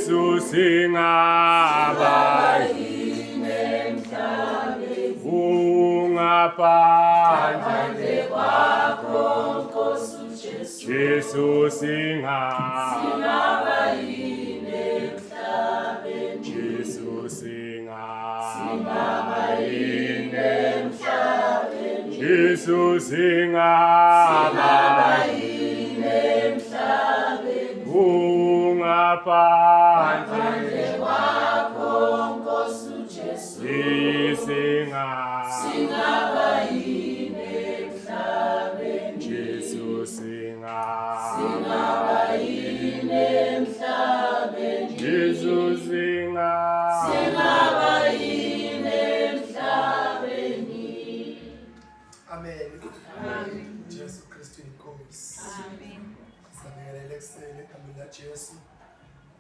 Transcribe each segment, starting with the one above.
Jesu singaba yini emhlabeni ungaphandle kwakho Nkosi uJesu. Jesu singaba Singaba yini emhlabeni. Jesu singaba Singaba yini emhlabeni. Jesu singaba Singaba yini emhlabeni. Ungaphandle Ngaphandle kwakho Nkosi uJesu. Singaba Singaba yini emhlabeni. Jesu singaba Singaba yini emhlabeni. Jesu singaba Singaba yini emhlabeni. Amen. Amen. Jesu Kristu inkosi. Amen. Sabingelele ekuseni egameni laJesu.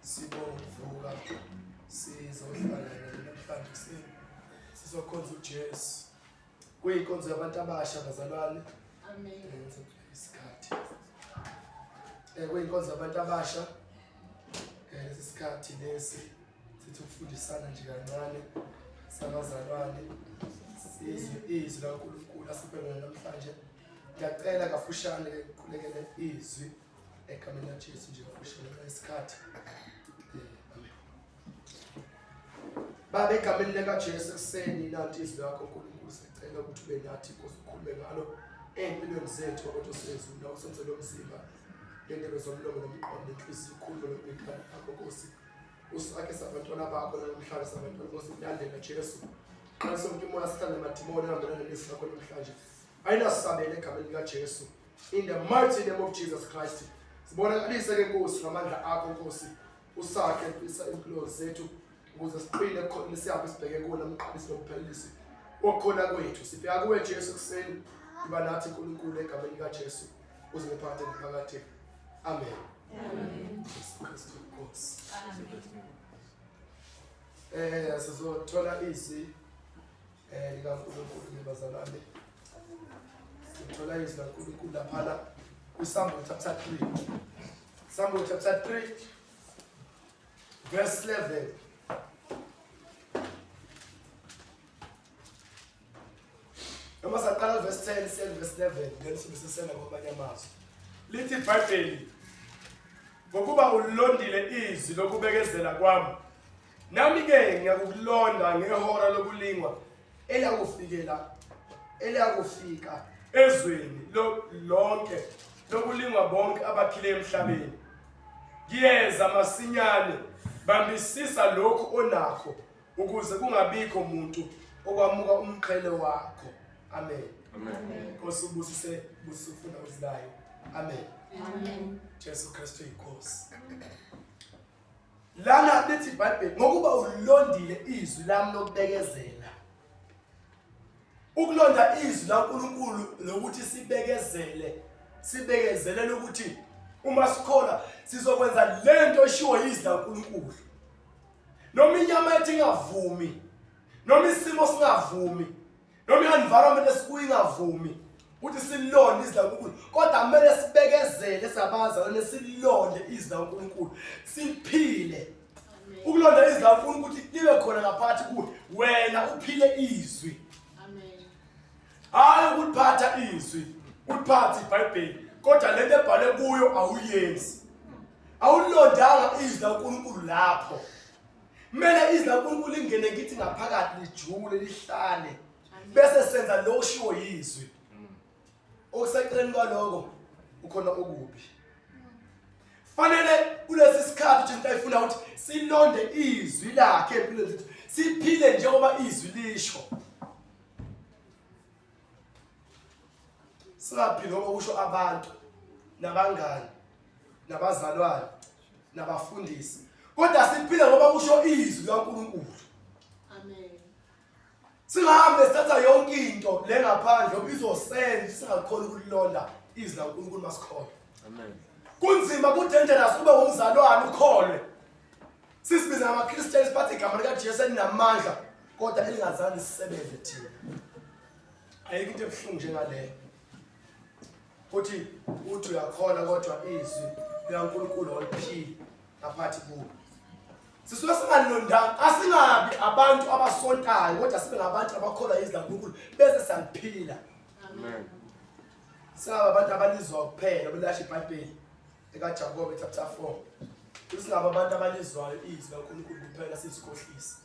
Sibonga ukuvuka sizohlangana namhlanje ekuseni. Sizokhonza uJesu. Kuyinkonzo yabantu abasha bazalwane. Amen. Isikhathi. Kuyinkonzo yabantu abasha. Lesi sikhathi lesi sithi ukufundisana nje kancane sabazalwane sizwe izwi laNkulunkulu asiphe lona namhlanje. Ngiyacela kafushane ke ngikhulekele izwi egameni laJesu nje kafushane isikhathi. Amen. Baba egameni likaJesu ekuseni nanti izwi lakho uNkulunkulu sicela ukuthi ube nathi Nkosi ukhulume ngalo ey'mpilweni zethu kodwa usezulu la usenzele umzimba lendebe zomlomo nomqondo nenhliziyo ukhulume nomntwana akho Nkosi usakhe sabantwana bakho namhlanje sabantwana Nkosi ulandela Jesu qalisa umuntu umoya sihlale namadimoni ahambelana nelizwi lakho namhlanje ayinasabele egameni likaJesu in the mighty name of Jesus Christ sibonakalise ke Nkosi ngamandla akho Nkosi usakhe isa impilo zethu ukuze siqine khona siyaphi sibheke kuwona umqalisi nomphelelisi wokukhona kwethu sibheka kuwe Jesu kuseni iba nathi uNkulunkulu egameni likaJesu uze phakade naphakade amen. Amen. Jesu Kristu Nkosi. Amen. Sizothola izwi likaNkulunkulu ngebazalwane. Sizothola izwi likaNkulunkulu laphana kwiSambulo chapter 3. Sambulo chapter 3 verse 11. Noma saqala verse 10 siya verse 11 then sibe sisena kwamanye amazwi. Lithi iBhayibheli ngokuba ulilondile izwi lokubekezela kwami nami ke ngiyakukulonda ngehora lokulingwa Eliyakufikela eliyakufika ezweni lonke lokulingwa bonke abakhile emhlabeni. Ngiyeza masinyane, bambisisa lokhu onakho ukuze kungabikho muntu okwamuka umqhele wakho. Amen. Amen. Nkosi ubusise busise ufunda uzilayo. Amen. Amen. Jesu Kristu inkosi. Lana lithi iBhayibheli ngokuba ulondile izwi lami lokubekezela. Ukulonda izwi laNkulunkulu lokuthi sibekezele, sibekezelele ukuthi uma sikholwa sizokwenza lento eshiwo yizwi laNkulunkulu. Noma inyama yethu ingavumi, noma isimo singavumi, noma i-environment esikuyo ingavumi ukuthi silonde izwi laNkulunkulu, kodwa kumele sibekezele sabazalwane silonde izwi laNkulunkulu, siphile. Ukulonda izwi laNkulunkulu ukuthi libe khona ngaphakathi kuwe, wena uphile izwi. Amen. Hayi ukuliphatha izwi, uliphathe iBhayibheli, kodwa lento ebhalwe kuyo awuyenzi. Awulondanga izwi laNkulunkulu lapho. Kumele izwi laNkulunkulu lingene kithi ngaphakathi lijule lihlale. Bese senza lo oshiwo yizwi. Okuseceleni kwaloko ukhona okubi. Fanele kulesi sikhathi uJesu ayifuna ukuthi silonde izwi lakhe empilweni zethu, siphile njengoba izwi lisho. Singaphili ngoba kusho abantu nabangani nabazalwane nabafundisi, kodwa siphile ngoba kusho izwi likaNkulunkulu. Amen. Singahambe sithatha yonke into le ngaphandle ngoba izosenza singakhona ukulilonda izwi laNkulunkulu masikholwa. Amen. Kunzima ku dangerous ube umzalwane ukholwe. Sisibiza ngamaKristu siphathe igama likaJesu elinamandla kodwa elingazange lisebenze thina. Ayikho into ebuhlungu njengaleyo. Uthi uthi uyakholwa kodwa izwi likaNkulunkulu awuliphili ngaphakathi kuwe. Sisuke singalondanga, asingabi abantu abasontayo kodwa sibe ngabantu abakholwa izwi laNkulunkulu bese siyaliphila. Amen. Singaba abantu abalizwa kuphela belasha iBhayibheli ekaJakobe chapter 4. Singaba abantu abalizwayo izwi laNkulunkulu kuphela sizikhohlise.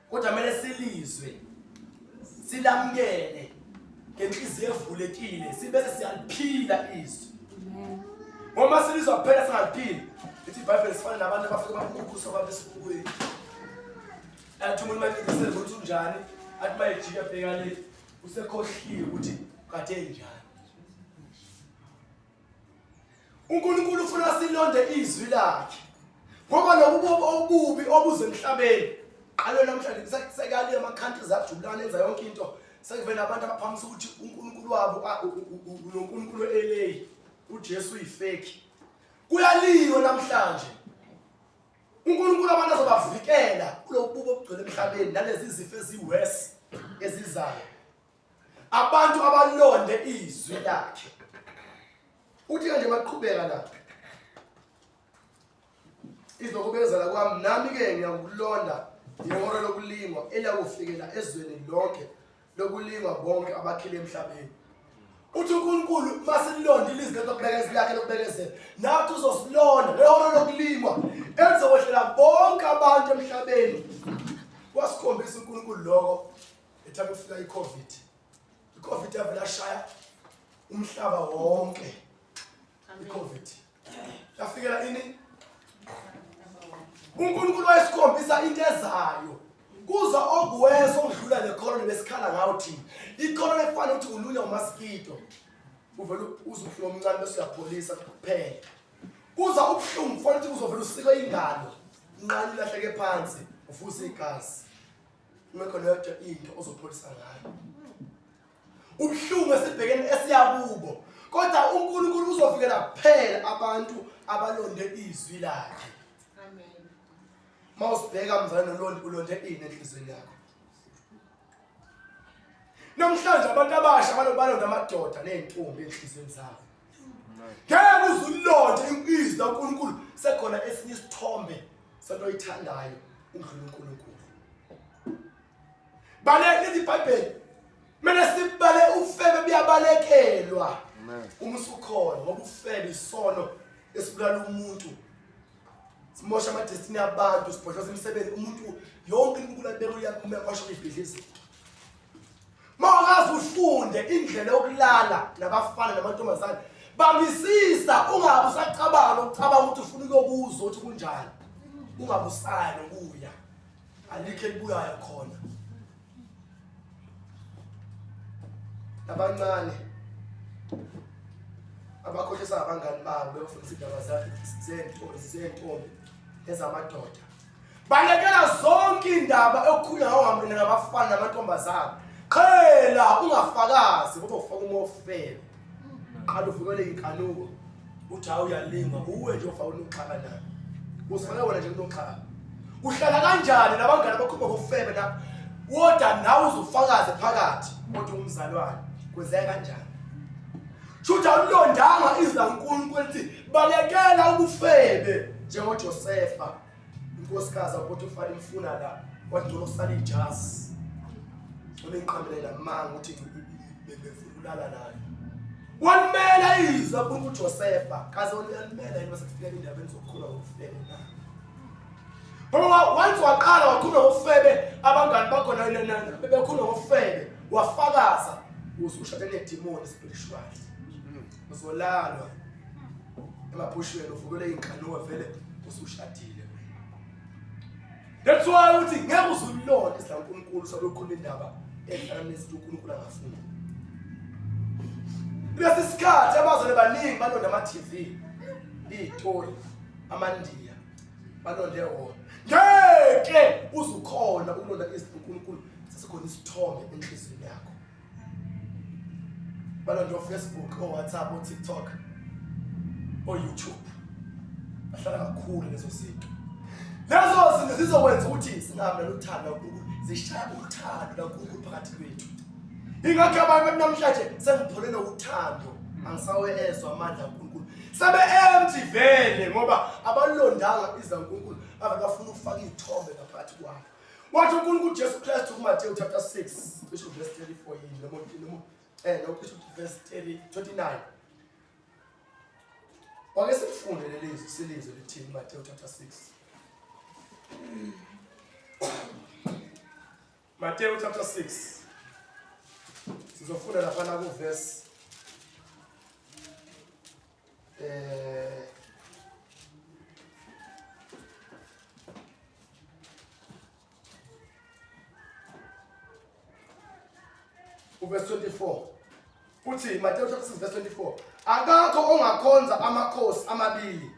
Kodwa kumele silizwe silamukele ngenhliziyo evulekile sibese siyaliphila izwi. Ngoba silizwa kuphela singaliphili. Lithi iBhayibheli sifana nabantu abafike babuka ubuso babo esibukweni. Athi umuntu mayeqinisele ukuthi unjani, athi mayejika bheka le usekhohliwe ukuthi kade enjani. uNkulunkulu ufuna silonde izwi lakhe ngoba lobu obubi obuze emhlabeni qale namhlanje sekali ama countries ajubulana enza yonke into sekuvela abantu abaphamisa ukuthi uNkulunkulu wabo unoNkulunkulu LA uJesu uyifake kuyaliwa namhlanje uNkulunkulu abantu azobavikela kulobubi obugcwele emhlabeni nalezi zifo eziworse ezizayo abantu abalonde izwi lakhe uthi kanje maqhubeka la izokubekezela kwami nami-ke ngiyakulonda ihora lokulingwa eliyakufikela ezweni lonke lokulingwa bonke abakhile emhlabeni uthi uNkulunkulu masilonda ilizwi lokubekezela lakhe lokubekezela nathi uzosilonda lehora lokulingwa elizokwehlela bonke abantu emhlabeni wasikhombisa uNkulunkulu lokho Ethanda ukufika i-COVID. I-COVID yavele yashaya umhlaba wonke. I-COVID. Yafikela ini? uNkulunkulu wayesikhombisa into ezayo. Kuza okuwesa okudlula le corona besikhala ngawo thina. I-corona efana ukuthi ulunywa umaskito. Uvele uze ubuhlungu omncane bese uyapholisa kuphela. Kuza ubuhlungu kufanele ukuthi uzovela usike ingalo. Inqala ilahleke phansi ufuse igazi. Ungekho neyodwa into ozopholisa ngayo. Ubuhlungu esibhekene esiyakubo. Kodwa uNkulunkulu uzovikela kuphela abantu abalonde izwi lakhe. Amen. Mawusibheka mzalwane nolondi ulonde ini enhlizweni yakho. Namhlanje abantu abasha balonda amadoda nezintombi enhlizweni zabo. Ngeke uze ulonde izwi laNkulunkulu sekhona esinye isithombe sento oyithandayo undlula uNkulunkulu. Baleka lithi iBhayibheli. Kumele sibale ufebe buyabalekelwa. Uma usukhona ngoba ufebe isono esibulala umuntu. Simosha ama destiny abantu, sibhodloza imisebenzi umuntu yonke into uNkulunkulu ayibeka uyakumosha ibhidlizi. Mawukaze ufunde indlela yokulala nabafana namantombazane bambisisa ungabe usacabanga nokucabanga ukuthi ufuna ukuyokuzwa ukuthi kunjani ungabe usaya nokuya alikho elibuyayo khona abancane abakhohlisa abangani babo bebafundisa indaba zakhe zentombi ezamadoda Balekela zonke indaba okukhulunywa ngawo mina nabafana namantombazane. Qhela ungafakazi ngoba ufaka umofelo. Qala uvukele inkanuko. Uthi hawu uyalingwa uwe nje ofaka unoxhaka na. Usifake wena nje kunoxhaka. Uhlala kanjani nabangani abakhuluma ngofebe na? Woda nawe uzofakaze phakathi kodwa umzalwane kwenzeka kanjani? Shuthi awulondanga izwi laNkulunkulu elithi balekela ubufebe njengoJosefa. Inkosikazi uPotifari imfuna la wathi ngcono usale ijazi. Ngcono ngiqambele namanga ukuthi bengifuna ukulala naye. Walimela izwi laNkulunkulu uJosefa kaze uyalimela yini mase kufika indaba enizokhuluma ngobufebe na? Ngoba once waqala wakhuluma ngobufebe abangani bakho bekhuluma ngobufebe wafakaza usushade nedemoni spiritual. Uzolalwa emaphushweni uvukele inkanuko vele usushadile. That's why uthi ngeke uzulilonde izwi laNkulunkulu sakukhuluma indaba ehlala nezinto uNkulunkulu angafuni. Kulesi sikhathi abazalwane baningi balonda ama-TV, iy'tori, amandiya, balonde wona. Ngeke uzukhona ukulonda izwi laNkulunkulu sesikhona isithombe enhliziyweni yakho. Balonda o-Facebook, o-WhatsApp, o-TikTok, o-YouTube. Bahlala kakhulu lezo zinto. Lezo zinto zizokwenza ukuthi singabi nalothando laNkulunkulu, zishaya uthando laNkulunkulu phakathi kwethu. Ingakho abanye bathi namhlanje sengipholelwe uthando, angisawezwa amandla kaNkulunkulu. Sebe empty vele ngoba abalondanga izwi laNkulunkulu. Bavele bafuna ukufaka iy'thombe ngaphakathi kwalo. Wathi uNkulunkulu Jesu Kristu kuMateyu chapter 6, cishe verse 34 yini noma noma no cishe verse 30 29. Wake sikufunde leli zwi silizwe lithini Mateyu chapter 6. Mateyu chapter 6. Sizofunda lapha ku verse uverse 24 uthi Mateyu chapter 6 verse 24 akakho ongakhonza amakhosi amabili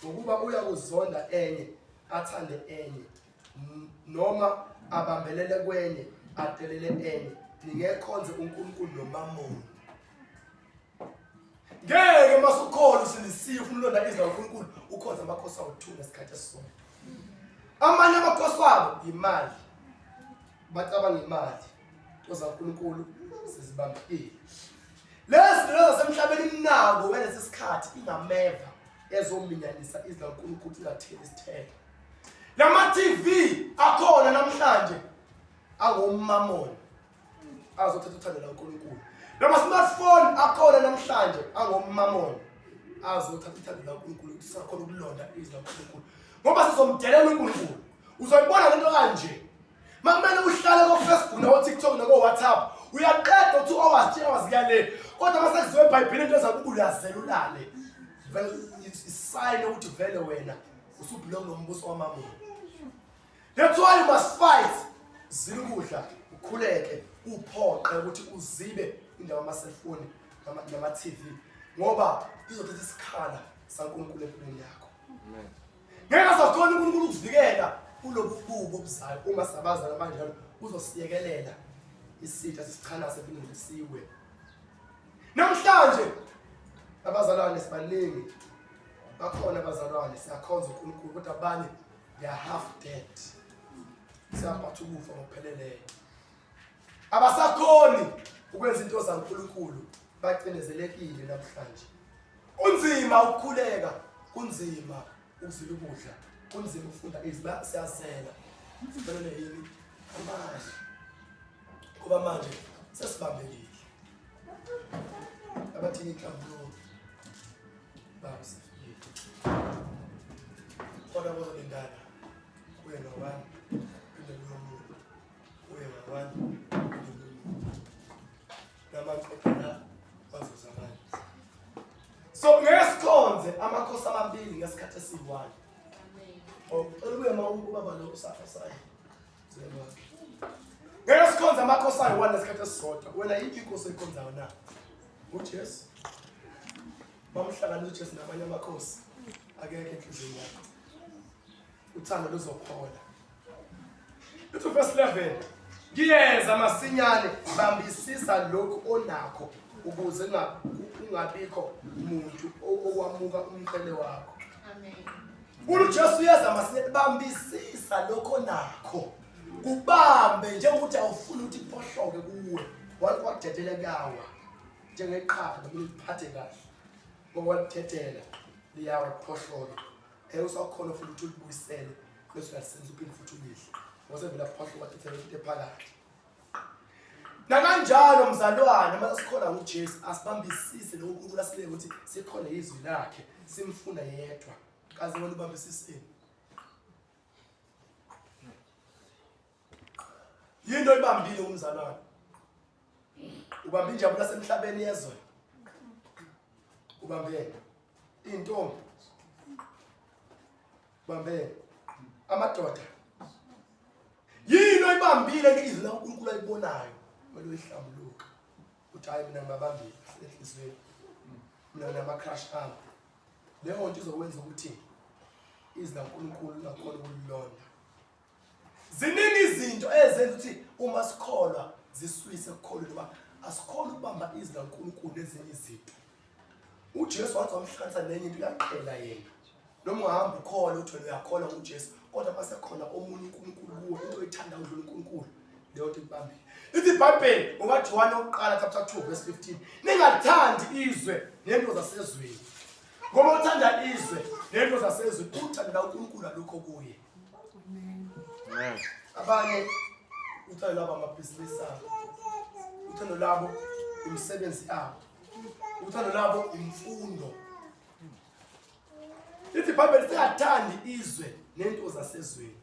ngokuba uyakuzonda enye athande enye noma abambelele kwenye adelele enye ningekhonze uNkulunkulu nomamoni ngeke masukholwa usindisiwe ufuna ulonda izwi laNkulunkulu ukhonze amakhosi awu-two ngesikhathi esisodwa amanye amakhosi wabo imali bacabanga imali into zaNkulunkulu sizibambile lezi zinto zasemhlabeni imnako ngalesi sikhathi ingameva ezominyanisa izwi laNkulunkulu ingatheli isithelo lama TV akhona namhlanje angomamona azothatha uthando laNkulunkulu lama smartphone akhona namhlanje angomamona azothatha uthando laNkulunkulu ukuthi sakhona ukulonda izwi laNkulunkulu ngoba sizomdelela uNkulunkulu uzoyibona lento kanje makumele uhlale ko-Facebook nako-TikTok nako-WhatsApp uyaqeda u-2 hours 3 hours kuyale kodwa uma sekuziwe ebhayibhelini into ezakuba uyazela ulale vele isayini ukuthi vele wena usubhilonga nombuso wamamona That's why you must fight. Zila ukudla, ukhuleke, uphoqe ukuthi uzibe indawo ama-cellphone nama-TV ngoba izothatha isikhala saNkulunkulu empilweni yakho. Ngeke azakhona uNkulunkulu ukuvikela kulobu bubi obuzayo uma sabazana kanjalo uzosiyekelela isitha sisichanase empilweni siwe. Namhlanje abazalwane sibaningi bakhona abazalwane siyakhonza uNkulunkulu kodwa abanye They are half dead. Siyaphatha ukufa ngokupheleleyo. Abasakhoni ukwenza into zaNkulunkulu bacinezelekile namhlanje. Kunzima ukukhuleka, kunzima ukuzila ukudla, kunzima ukufunda izwi siyazela. Siphelele yini? Amandla. Kuba manje sesibambekile. Abathini inhlambuluko. Baba sifikile. Khona bazolindana kuye ngawani phinde kuye omunye kuye ngawani phinde kuye omunye namaqoqo la bazoza manje so ngeke sikhonze amakhosi amabili ngesikhathi esiyi-one oh, cela ubuye ma ubaba lo usafasayo ngeke sikhonze amakhosi ayi-one ngesikhathi esisodwa wena yiphi inkosi oyikhonzayo na ujesu Bamhlanganisa uJesu namanye amakhosi akekho enhliziyweni yakho. Uthando luzophola. Uthi verse 11 ngiyeza masinyane bambisisa lokhu onakho ukuze kungabikho muntu okwamuka umqhele wakho. Amen. UJesu uyeza masinyane bambisisa lokho onakho. Kubambe njengokuthi awufuni ukuthi kuphohloke kuwe. Wakwadedela kuyawa. njengeqhaga kumele uliphathe kahle ngoba walithethela liyawa liphohloke um usakhona futhi ukuthi ulibuyisele bese uyalisenza uphinde futhi ulidle ngoba sevele aphohloka wathethela into ephakathi nakanjalo mzalwane uma sikhola nguJesu asibambisise lokhu uNkulunkulu asileke ukuthi sikhona izwi lakhe simfuna yedwa kaze wena ubambisiseni yinto oyibambile umzalwane ubambe injabulo yasemhlabeni yezwe ubambe intombi ubambe amadoda yini oyibambile izwi laNkulunkulu ayibonayo kumele uyihlambuluka uthi hayi mina ngibabambile enhliziyweni mina nginama-crush ami leyo nto izokwenza ukuthi izwi laNkulunkulu lingakhona ukulilonda Ziningi izinto ezenza ukuthi uma sikholwa ziswise ekukholweni ngoba asikhona ukubamba izwi laNkulunkulu nezinye izinto. UJesu wathi wamhlanganisa nenye into uyaqhela yena. Noma ungahamba ukholwa uthi wena uyakholwa nguJesu kodwa uma sekhona omunye uNkulunkulu kuwe into oyithanda udlula uNkulunkulu leyo nto ikubambile. Lithi iBhayibheli ngokaJohane wokuqala chapter 2 verse 15 ningathandi izwe nento zasezweni ngoba uthanda izwe Nento zasezweni uthando laNkulunkulu alukho kuye. Amen. Abanye uthando lwabo amabhizinisi abo. Uthando lwabo imisebenzi yabo. Uthando lwabo imfundo. Lithi iBhayibheli singathandi izwe nento zasezweni.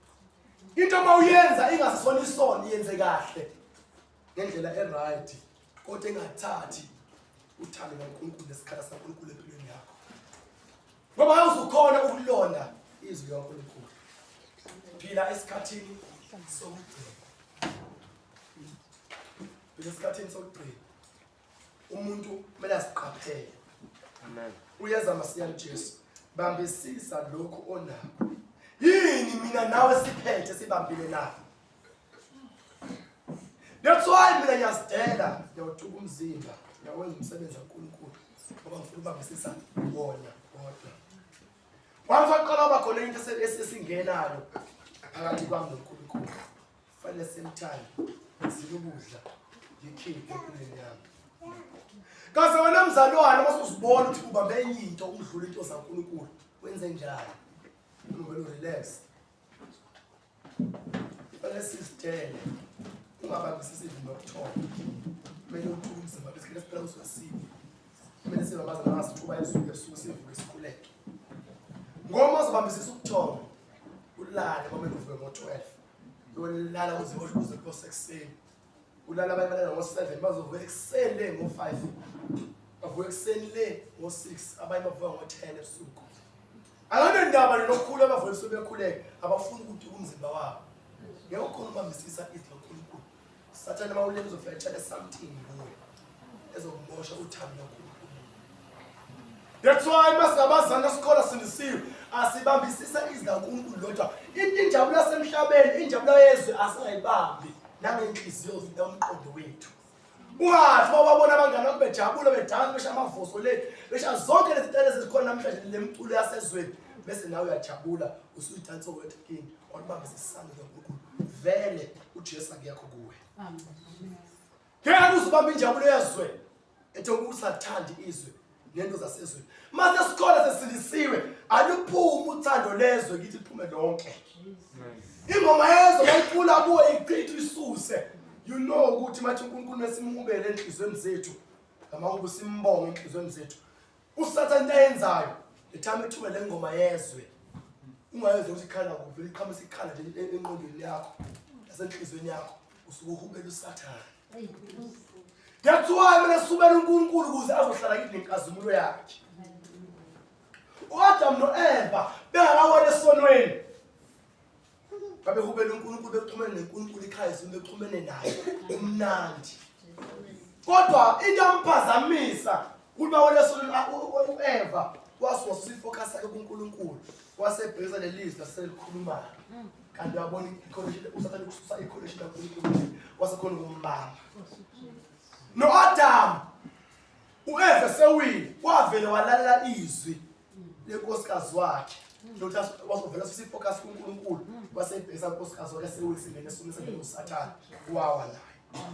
Into uma uyenza ingasisona isono yenze kahle ngendlela e-right kodwa engathathi uthando kaNkulunkulu nesikhala sikaNkulunkulu empilweni yakho. Ngoba awuzukhona ukulonda izwi likaNkulunkulu. Phila esikhathini sokugcina. Phila esikhathini sokugcina. Umuntu kumele aziqaphele. Amen. Uyeza masinyane uJesu. Bambisisa lokhu onakho. Yini mina nawe siphethe sibambile na? That's why mina ngiyazidela, ngiyawuthuka umzimba, ngiyawenza umsebenzi kaNkulunkulu ngoba ngifuna ukubambisisa wona kodwa. Once waqala waba khona into esingenayo phakathi kwami noNkulunkulu. Fanele same time ngizile ukudla ngikhiphe empilweni yami. Kaze wena mzalwane uma usuzibona ukuthi ubambe enye into udlula into zaNkulunkulu wenze njani? Uvele urelax. Fanele sizitshele ungabambisisi even nokuthonga. Kumele uthuke umzimba bese siphela uzosibi. Kumele sibabaze nangasithuba ezulu ebusuku sivuke sikhuleke. Ngoba uzobambisisa ubuthongo ulale kwamele uvuke ngo-12 uyolala uze uze kuse ekuseni ulala abanye balala ngo-7 bazovuka ekuseni le ngo-5 bavuka ekuseni le ngo-6 abanye bavuka ngo-10 ebusuku akanendaba nokukhulu abavuka ebusuku bekhuleka abafuni ukuthi umzimba wabo ngeke ukhona ubambisisa izwi laNkulunkulu sathane uma ulele uzofika etshale something kuwe ezokumosha uthando lwaNkulunkulu That's why masingabazana sikhola sindisiwe asibambisisa izwi laNkulunkulu lodwa into injabulo yasemhlabeni injabulo yezwe asingayibambi nangenhliziyo nomqondo wethu ungathi uma wabona abangani bakho bejabula bedansa besha amavoso le besha zonke lezi zinto ezikhona namhlanje lemculo yasezweni bese nawe uyajabula usuyidansa wedwa kini olubambisa isandla kaNkulunkulu vele uJesu akekho kuwe ngeke uzubamba injabulo yezwe ethe usathandi izwe nento zasezweni mase sikhola sesindisiwe aluphume uthando lezwe kithi liphume lonke ingoma yezwe bayicula kuwe ichithe isuse you know ukuthi mathi uNkulunkulu mesimhubele enhlizweni zethu ngamahubo simbonge enhlizweni zethu usathane into ayenzayo the time ethume le ngoma yezwe ungayezwa ukuthi ikhala kuphi iqhamuka ikhala nje enqondweni yakho nasenhlizweni yakho usuke uhubela usathane That's why mina sisubela uNkulunkulu ukuze azohlala kithi nenkazimulo yakhe. U-Adam no-Eva bengakawela esonweni. Babehubela uNkulunkulu bexhumene noNkulunkulu ikhaya ezulwini bexhumene naye umnandi. Kodwa into amphazamisa ukuthi bawele esonweni u-Eva wasuka ifocus yakhe kuNkulunkulu wasebhekisa lelizwi laselikhulumayo. Kanti uyabona iconnection usathane ukususa iconnection kaNkulunkulu wasekhona ukumbamba. No-Adam uEva sewile wavele walalela izwi lenkosikazi wakhe. Lokuthi wasovela susa ifocus kuNkulunkulu wasebhekisa unkosikazi wakhe sewile singene esonweni sangena uSathane wawa naye.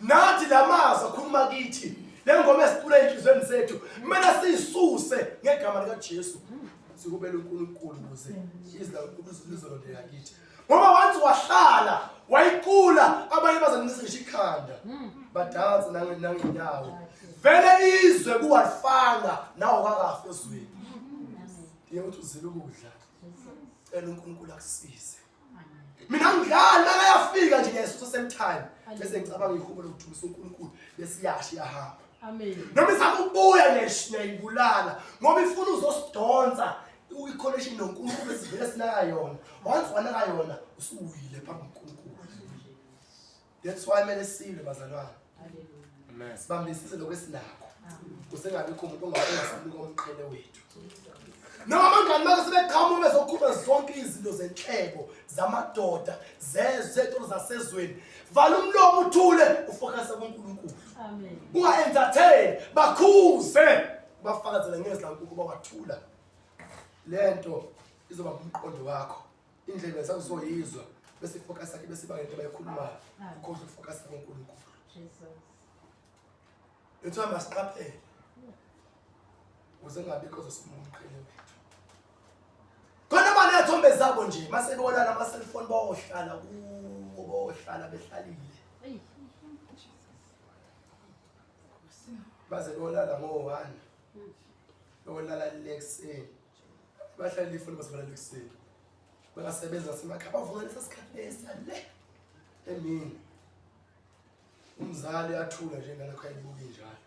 Nathi lamazwi akhuluma kithi le ngoma esicula enhlizweni zethu kumele siyisuse ngegama likaJesu sikubele uNkulunkulu ukuze izwi laNkulunkulu lizolondeka kithi ngoba once wahlala wayicula abanye bazanisa ngisho ikhanda badanse nangenyawo vele izwe kuwalifanga nawo kakafi ezweni ndiye uthi uzile ukudla cela uNkulunkulu akusize mina ngidlali nakayafika nje ngesusa same time bese ngicabanga ihubo lokudumisa uNkulunkulu bese iyasha iyahamba Amen. noma izama ukubuya ngiyayibulala ngoba ifuna uzosidonsa i-connection noNkulunkulu esivele sinaka yona once wanaka yona usuwile phambi kuNkulunkulu that's why kumele silwe bazalwane Amen. sibambisise lokho esinakho kusengabikho umuntu ongasamuka umqhele wethu noma abangani bakhe sebeqhamuka bezokhuluma zonke izinto zenhlebo zamadoda zezwe zasezweni vala umlomo uthule ufokase kuNkulunkulu Amen. unga-entertain bakhuze bafakazele ngezwi laNkulunkulu bawathula lento izoba umqondo wakho indlela sakuzoyizwa bese ifocus yakhe bese iba ngento abayikhulumayo ukhohlwe ukufocus kuNkulunkulu Jesus. Lethiwa masiqaphele ukuze kungabikho ozosima umqhele wethu. iy'thombe zabo nje mase beolala ama-cellphone bayohlala kuwo bayohlala behlalile baze beyolala ngo-one beyolala le ekuseni bahlale ifoni baze balala ekuseni bengasebenzi nasemakhaya bavuka lesa sikhathi lesa le emini umzali athula nje ingane yakho ayibuki njalo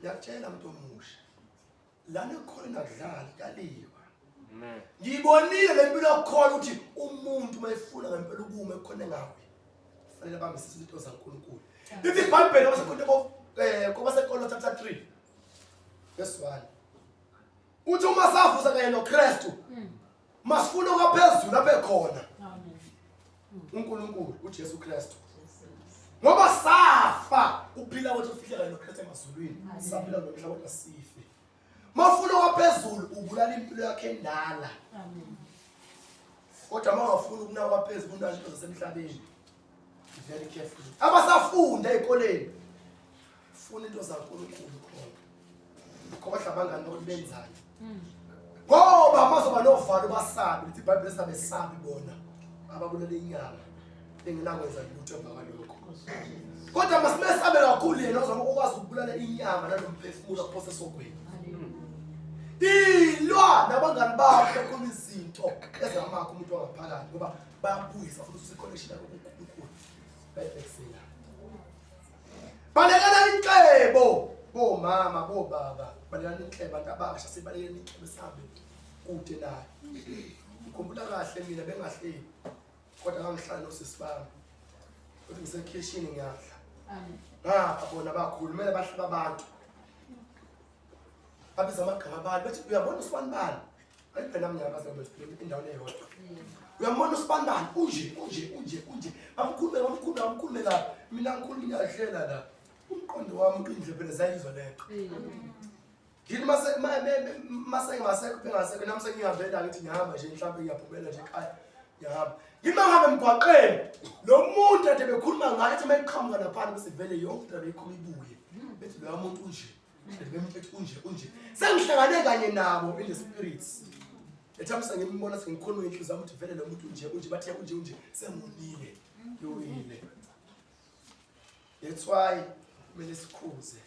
ngiyakutshela mntu omusha lana ekukhona nakudlala kuyaliwa ngiyibonile le mpilo yokukholwa ukuthi umuntu uma efuna ngempela ukuma ekukhona engawi kufanele abambisise izinto zaNkulunkulu lithi iBhayibheli kwabaseKolo chapter 3 verse 1 uthi uma savusa kanye noKristu masifune okwaphezulu lapho ekhona uNkulunkulu uJesu Kristu ngoba safa uphila kwethu kufihleka noKristu emazulwini saphila nomhlaba kodwa sife mafuna okwaphezulu ubulala impilo yakhe endala kodwa uma ungafuni ukunaka kwaphezulu unaka into zasemhlabeni very careful abasafunda ey'koleni funa into zaNkulunkulu khona khohlwa abangani bokuthi benzani ngoba mazoba novalo basabi lithi ibhayibheli singabesabi bona ababulala inyama bengenakwenza lutho emva kwalokho kodwa masimesabe kakhulu yena ozama ukwazi ukubulala inyama nanomphefumulo aphose esogweni ilwa nabangani bakho bakhuluma izinto ezingamakho umuntu wangaphakathi ngoba bayabuyisa futhi useconnection yakho kuNkulunkulu bayibhekisela Balekela inhlebo bomama bobaba balekela inhlebo abantu abasha sibalekela inhlebo sihambe kude nayo. Ngikhumbula kahle mina bengahleli kodwa ngangihlala nosisi bami. Uthi ngisekhishini ngiyadla. Ngapha bona bakhulumela bahlaba abantu. Babiza amagama abantu bathi uyabona usibanibani. Ayiphela nami ngiyakaza ngoba siphila endaweni eyodwa. Uyambona usibanibani unje unje unje unje. Bamkhulume bamkhulume bamkhulume la. Mina ngikhuluma ngiyahlela la. Umqondo wami indlebe phela zayizwa lento. Yini mase mase ngingasekho bengasekho nami sengihambela ngithi ngihamba nje mhlawumbe ngiyaphumela nje ekhaya ngiyahamba. Yima ngabe emgwaqeni lo muntu ade bekhuluma ngaye ethi mayiqhamuka laphana bese vele yonke into abeyikhuluma ibuye. Bethi loya muntu unje. Bethi unje unje. Sengihlangane kanye nabo in the spirits. Ethamisa ngimbona sengikhuluma ngenhliziyo yami ukuthi vele lo muntu unje unje bathe unje unje sengonile. Ngiwile. That's why kumele sikhuze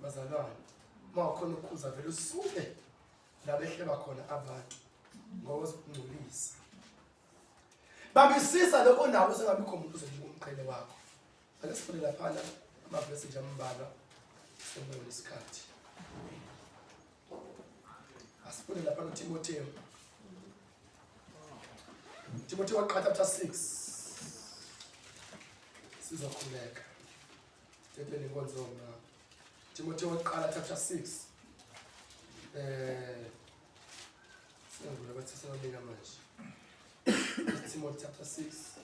bazalwane. Uma ukhona ukukhuza vele usuke la behleba khona abantu ngoba uzokungcolisa. Bambisisa lokho nawo usengabikho umuntu ozonika umqhele wakho. Ake sifunde laphana amavesi nje ambalwa sebone isikhathi. Asifunde lapha noTimotheo. Timotheo waqala chapter 6. Sizokhuleka. Tetele inkonzo mna. Timotheo waqala chapter 6. Eh sengivula bathesalonika manje. Timothy chapter 6.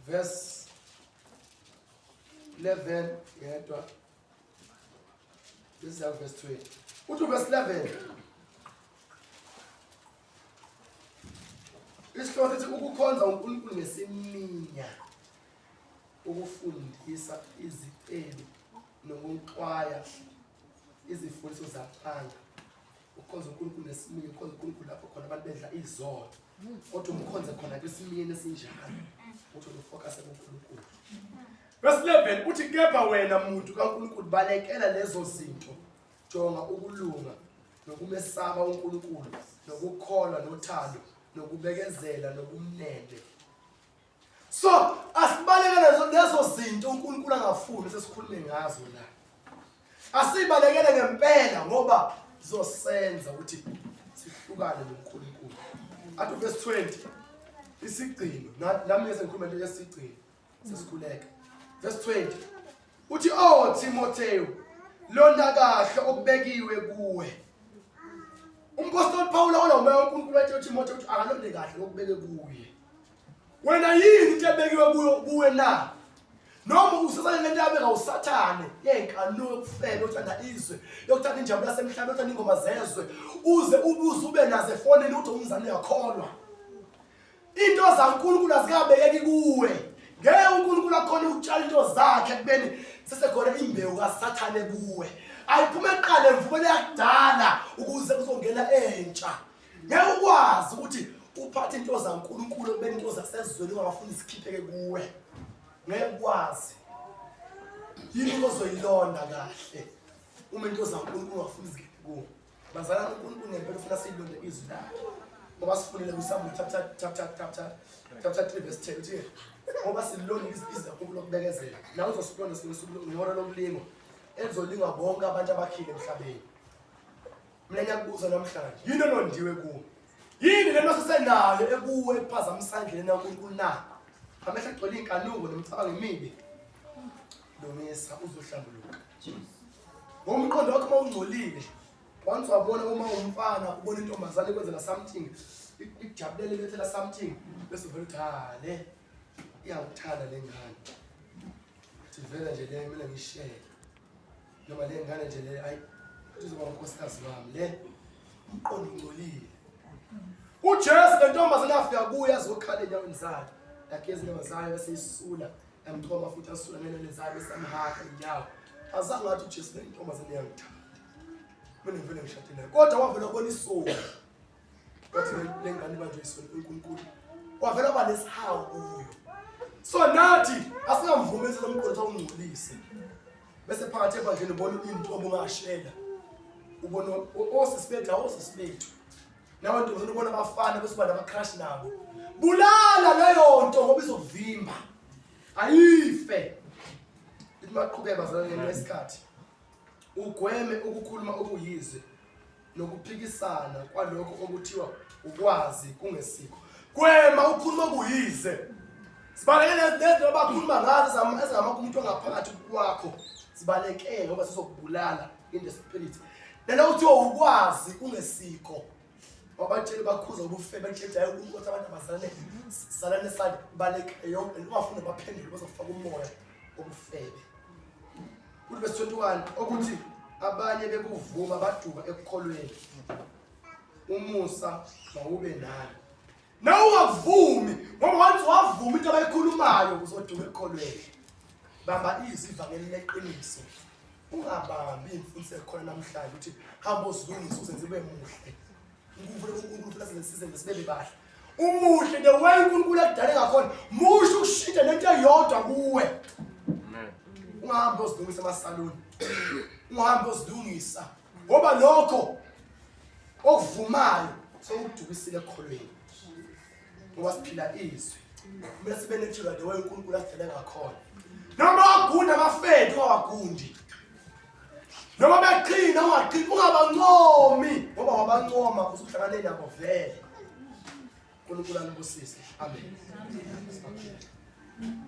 Verse 11 yedwa. This is verse 20. Uthi verse 11. Isihloko sithi ukukhonza uNkulunkulu ngesiminya. Ukufundisa izicebi nokuxwaya izifundiso zamanga. Ukhonza uNkulunkulu nesiminya, ukhonza uNkulunkulu lapho khona abantu bedla izono. Kodwa umkhonze khona kwisimiyeni esinjalo. Uthi ufocus kuNkulunkulu. Verse 11 uthi kepha wena muntu kaNkulunkulu balekela lezo zinto. Jonga ukulunga nokumesaba uNkulunkulu nokukholwa nothando nokubekezela nobumnene. So asibaleke lezo lezo zinto uNkulunkulu angafuni sesikhulume ngazo la. Asibalekele ngempela ngoba zosenza ukuthi sihlukane noNkulunkulu. Athi verse 20 isigcino nami ngeke ngikhulume into yesigcino sesikhuleka. Verse 20 uthi oh Timotheo londa kahle okubekiwe kuwe. Umpostoli Paul wona umoya kaNkulunkulu wathi uTimotheo ukuthi akalonde kahle okubeke kuye. Wena yini into ebekiwe kuyo kuwe na? Noma usasale lento yabeka uSathane yenkanuko yokufeba yokuthanda izwe yokuthanda injabulo yasemhlabeni yokuthanda ingoma zezwe uze ubuze ube nazo efonini uthi umzane uyakholwa. Into zaNkulunkulu azikabekeki kuwe. Ngeke uNkulunkulu akhona ukutshala into zakhe ekubeni sesekhona imbewu kaSathane kuwe. Ayiphume kuqala emvubeni yakudala ukuze kuzongena entsha. Ngeke ukwazi ukuthi uphathe into zaNkulunkulu ekubeni into zasezweni ungafuni zikhipheke kuwe. Ngeke ukwazi. Yini ozoyilonda kahle uma into zaNkulunkulu ungafuni zingene kuwe. Bazalwane uNkulunkulu ngempela ufuna siyilonde izwi lakhe. Ngoba sifunile kuSamuel chapter chapter chapter chapter 3 verse 10 uthi ngoba silonde izwi likaNkulunkulu lokubekezela. Nawe uzosilonda singosuku ngehora lokulingwa elizolingwa bonke abantu abakhile emhlabeni. Mina ngiyakubuza namhlanje, yini olondiwe kuwe? Yini lento osesenayo ekuwe ekuphazamisa endleleni kaNkulunkulu na? Amehlo agcwele iy'nkanuko nemicabango emibi. Lungisa uzohlambuluka. Ngomqondo wakho uma ungcolile, once wabona uma umfana ubona intombazane ikwenzela something, ikujabulele ilethela something, bese uvela uthi ha le iyangithanda le ngane. Uthi vele nje le mina ngishele. Noma le ngane nje le ayi izoba unkosikazi wami le umqondo ungcolile. UJesu le ntombazane afika kuye azokhala enyaweni zayo. Yageza inyawo zayo bese isula yamchoma futhi asula ngenene zayo bese amhaka inyawo. Azange athi uJesu le ntombazane iyangithanda. Mina ngivele ngishade nayo. Kodwa wavela wabona isono. Wathi le ngane ibanjwe isono uNkulunkulu. Wavela waba nesihawu kuyo. So nathi asingamvumeli lo mqondo ungcolise. Bese phakathi ebandleni ubona intombi ungashela. Ubona osisi bethu awosisi bethu. Nawe ntombazane ubona abafana bese uba nama-crush nabo. Bulala leyo nto ngoba izokuvimba. Ayife. Ithi maqhubeka bazalwane ngenxa yesikhathi. Ugweme ukukhuluma okuyize nokuphikisana kwalokho okuthiwa ukwazi kungesikho. Gwema ukukhuluma okuyize. Sibalekele lezinto abakhuluma ngazo ezingamakumuntu ongaphakathi kwakho. Sibalekele ngoba sizokubulala in the spirit. Lelo kuthiwa ukwazi kungesikho. Wabatshela bakhuza ubufebe batshela hayi ukuthi abantu abazalane salane sale baleke yonke ungafuni baphendule bazofaka umoya obufebe. Kuthi verse 21 okuthi abanye bekuvuma baduka ekukholweni. Umusa mawube nani. Nawe ungavumi ngoba once wavuma into abayikhulumayo uzoduka ekukholweni. Bamba izwi ivangeli leqiniso. Ungabambi imfundiso ekhona namhlanje ukuthi hamba uzilungise uzenze ube muhle. uNkulunkulu uNkulunkulu ufuna size sizenze sibe bahle. Umuhle the way uNkulunkulu akudale ngakhona. Musho ukushintsha nento eyodwa kuwe. Amen. Ungahambi uzilungisa emasaluni. Ungahambi uzilungisa ngoba lokho okuvumayo sokudukisile ekukholweni. Ngoba siphila izwi. Kumele sibe natural the way uNkulunkulu asidale ngakhona. Noma wagunda amafedi ungawagundi. Noma beqhina ungaqhini ungabancomi ngoba wabancoma usuhlangane nabo vele. uNkulunkulu anibusise. Amen. Amen.